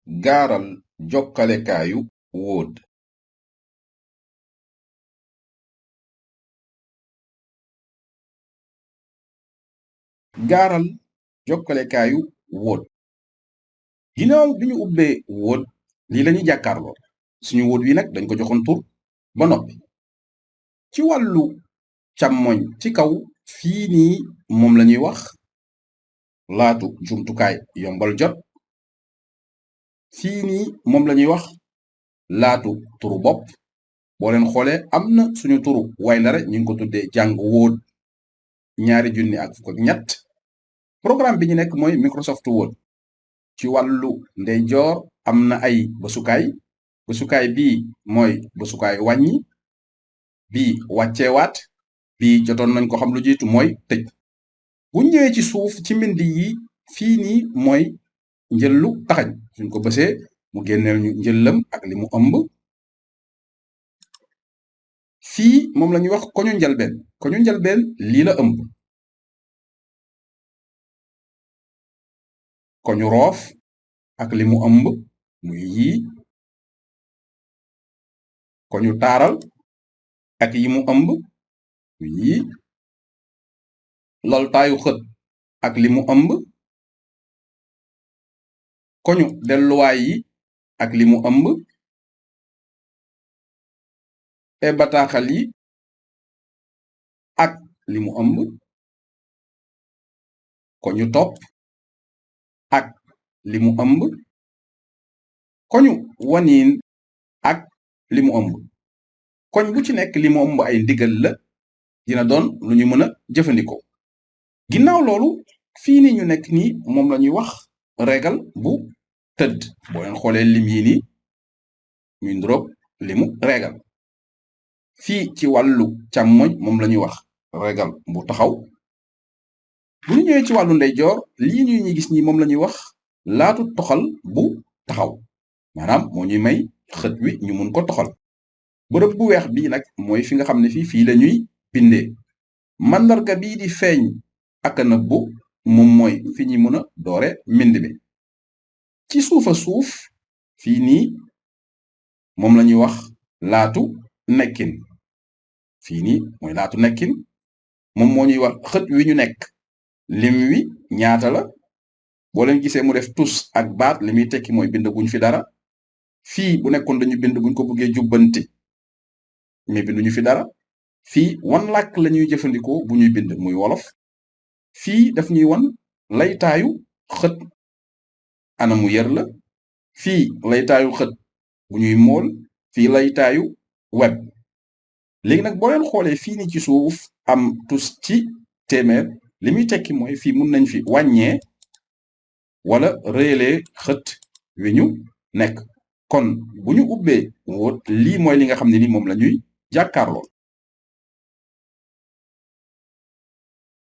gaaral jokkalekaayu Word. gaaral jokkalekaayu Word. ginnaaw bi ñu ubbee Word lii lañuy jàkkaarloo suñu Word wi nag dañ ko joxoon tur ba noppi. ci wàllu càmmoñ ci kaw fii nii moom lañuy wax laatu jumtukaay yombal jot. fii nii moom lañuy wax laatu turu bopp. boo leen xoolee am na suñu turu Waylare ñu ngi ko tuddee jàng Word 2023. programme bi ñu nekk mooy Microsoft Word. ci wàllu ndeyjoor am na ay bësukaay bii mooy bësukaay wàññi, bii wàcceewaat, bii jotoon nañ ko xam lu jiitu mooy tëj. bu ñëwee ci suuf ci mbind yi fii nii mooy njëllu taxañ, suñ ko bësee mu génneel ñu njëllam ak li mu ëmb. fii moom lañuy wax koñu njalbeen lii la ëmb. koñu roof ak li mu ëmb muy yii. koñu taaral ak yi mu ëmb muy yii. laltaayu xët ak li mu ëmb. koñu delluwaay yi ak li mu ëmb. bataaxal yi ak li mu ëmb. koñu topp ak li mu ëmb. koñu waniin ak li mu ëmb. koñ bu ci nekk li mu ëmb ay ndigal la, dina doon lu ñu mën a jëfandikoo. ginnaaw loolu fii ni ñu nekk nii moom lañuy wax régal bu tëdd. boo leen xoolee lim yi nii muy ndróog limu régal. fii ci wàllu càmmoñ moom lañuy wax régal bu taxaw. bu ñu ñëwee ci wàllu ndeyjoor lii ñuy gis nii moom lañuy wax laatu toxal bu taxaw, maanaam moo ñuy may xët wi ñu mun ko toxal. bërëb bu weex bii nag mooy fi nga xam ne fii lañuy bindee. màndarga bii di feeñ ak nëbbu moom mooy fi ñuy mën a doore mbind mi. ci suufa suuf fii nii moom lañuy wax laatu nekkin. fii nii mooy laatu nekkin, moom moo ñuy wax xët wi ñu nekk lim wi ñaata la. boo leen gisee mu def tus ak baat li muy tekki mooy bind guñ fi dara. fii bu nekkoon dañu bind buñ ko bëggee jubbanti mais binduñu fi dara. fii wan làkk lañuy jëfandikoo bu ñuy bind muy wolof. fii daf ñuy wan laytaayu xët anamu yër la. fii laytaayu xët bu ñuy mool. fii laytaayu web. léegi nag boo leen xoolee fii ni ci suuf am tus ci téeméer li muy tekki mooy fii mun nañ fi wàññee wala réelee xët wi ñu nekk. kon bu ñu ubbee Word lii mooy li nga xam ne ni moom la ñuy jàkkaarloo.